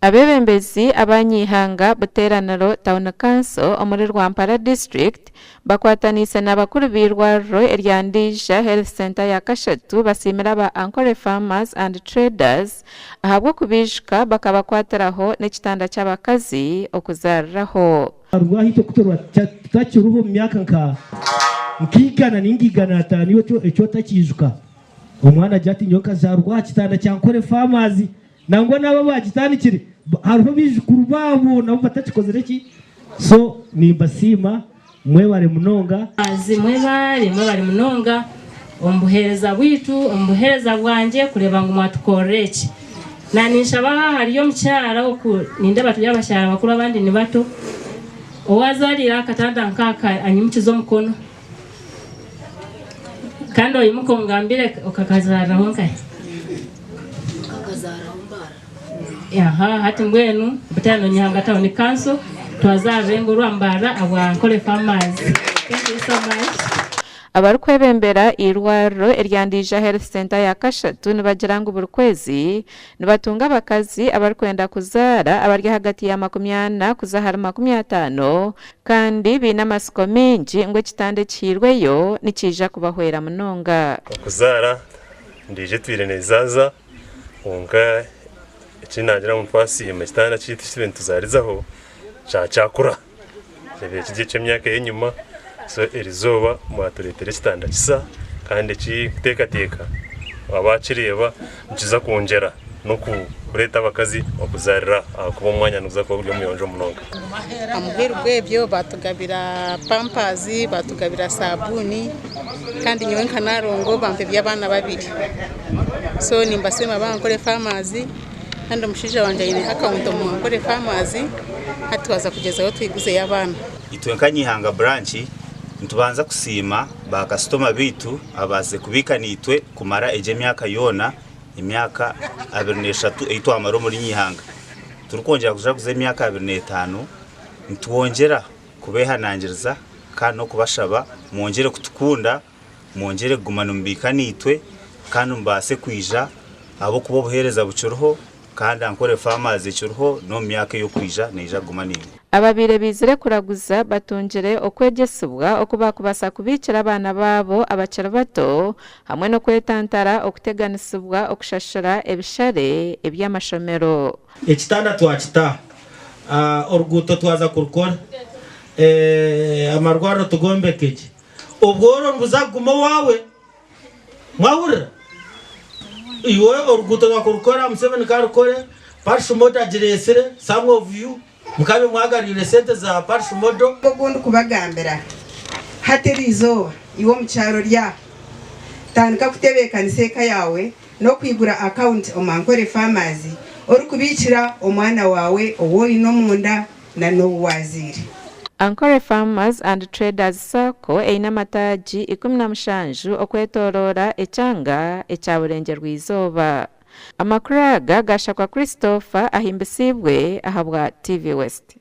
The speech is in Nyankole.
Abeebembezi ab'anyeihanga Buteraniro Town Council omuri Rwampara District bakwataniise n'abakuru b'eirwariro erya Ndiija Health Centre ya kashatu basiimire aba Ankole Farmers and Traders ahabw'okubaijuka bakabakwatiraho n'ekitanda ky'abakazi okuzaariraho. Rwahi itwe ku tutakiriho omu myaka nka igana nainga 150 iwe ekyo otakiijuka. Omwana agira ati nyowe nkazaarwa aha kitanda kya Nkore Farmers. Nangwa n'abo abaagitandikire hariho baijukuru baabo nabo batakikozire ki. So nimbasiima mwebare munonga. Mwebare, mwebare munonga omu buheereza bwaitu, omu buheereza bwangye kureeba ngu mwatukorera eki. Naninshaba aha hariyo omukyara oku nindeeba turi abakyara bakuru abandi ni bato, owazariire aha katanda nk'aka anyimukize omukono. Kandi oimuke ongambire okakazaariraho nkahi? Aha hati mbwenu Butano Nyihanga Town Council twazaarira engo rwa Mbarara abwa Ankole Farmers. Thank you so much. Abarikwebembera eirwariro erya Ndiija Health Centre ya kashatu nibagira ngu buri kwezi nibatunga abakazi abarikwenda kuzaara abari ahagati ya 40 kuza ahari 50 Kandi baine amatsiko maingi ngu ekitanda ekihairweyo nikiija kubahwera munonga. Okuzaara endiijo etwire neezaaza kwonka eki naagira ngu twasiima ekitanda kyaitu eki turiyo nituzaarizaho kyakyakura kyabaire kiri eky'emyaka ey'enyima so erizooba mwatureetera ekitanda kisya kandi ekirikuteekateeka waaba wakireeba nikiza kwongyera n'okureeta abakazi okuzaarira ahakuba omwanya niguza kuba guri omuyonjo munonga. Aha muheru gw'ebyo baatugabira pampazi, baatugabira saabuuni kandi nyowe nka Nalongo bampa eby'abaana babiri. So nimbasiima aba Ankole Farmers kandi omushaija wangye aine akawunti omu Ankole Farmers hati twaza kugyezaho twiguzeyo abaana. Itwe nka Nyihanga Branch nitubanza kusiima ba kasitoma baitu abaasize kubiika naitwe kumara egi emyaka yoona emyaka 23 ei twamara omuri Nyihanga. Turikwongyera kujaguza emyaka 25, nitwongyera kubeehanangiriza kandi n'okubashaba mwongyere kutukunda, mwongyere kuguma nimubiika naitwe kandi mubaase kwija ahabw'okuba obuheereza bukiriho kandi Ankole Farmers ekiriho n'omu myaka ey'okwija neija kuguma naimwe. Ababaire baizire kuraguza batungire okwegyesibwa oku baakubaasa kubiikira abaana baabo abakiri bato hamwe n'okwetantara okuteganisibwa okushashura ebishare eby'amashomero. Ekitanda twakita, oruguuto twaza kurukora, amarwariro tugombeke gye. Obworo nibuza kuguma owaawe. Mwahurira? Iwe oruguuto bakurukora, Museveni karukore, Parish Model agireetsire, some of you mukabe mwagarwire sente za Parish Model. Ogu ndikubagambira hati eri izooba, iwe omu kyaro ori aha, tandika kutebeekanisa eka yaawe n'okwigura akawunti omu Ankole Farmers orikubiikira omwana waawe ou oine omunda na n'ou waazaire. Ankole Farmers and Traders Sacco eine amataagi 17 okwetoroora ekyanga ekya Burengyerwa-izooba. Amakuru aga gashakwa Christopher ahimbisiibwe ahabwa TV West.